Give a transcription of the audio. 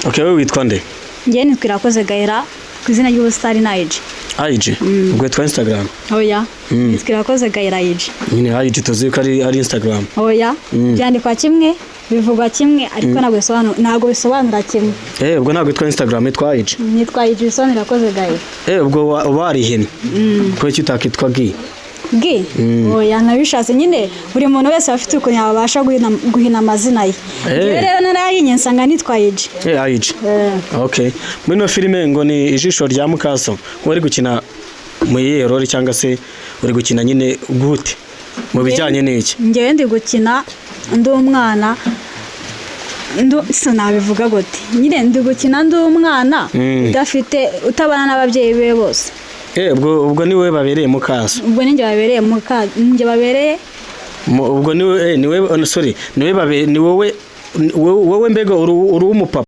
Okay, wowe witwa nde? Njyewe nitwa Irakoze Gaera ku izina ry'ubusitari na IG. IG? Ubwo witwa Instagram? Oya, nitwa Irakoze Gaera IG. Nyine IG tuzi ko ari Instagram. Oya, byandikwa kimwe, bivugwa kimwe, ariko ntabwo bisobanura kimwe. Eh, ubwo ntabwo witwa Instagram, witwa IG? Nitwa IG, bisobanura Irakoze Gaera. Eh, ubwo warihene kubera iki utakitwa Gi? Gi? Oya, nabishatse nyine. Buri muntu wese aba afite ukuntu yabasha guhina amazina ye. Njyewe rero narahinye nsanga nitwa IG. Eh, IG. Okay, muri ino filime ngo ni Ijisho rya Mukaso, uri gukina mu iyihe role, cyangwa se uri gukina nyine gute, mu bijyanye n'iki? Njyewe ndi gukina ndi umwana, sinabivuga gute nyine, ndi gukina ndi umwana udafite, utabana n'ababyeyi be bose. Eh, ubwo ni wowe babereye mukaso? Ubwo ninjye babereye muka, ninjye babereye. Ubwo niwe, niwe, oh, sorry, niwe babe, ni wowe, wowe mbega uri uw'umupapa.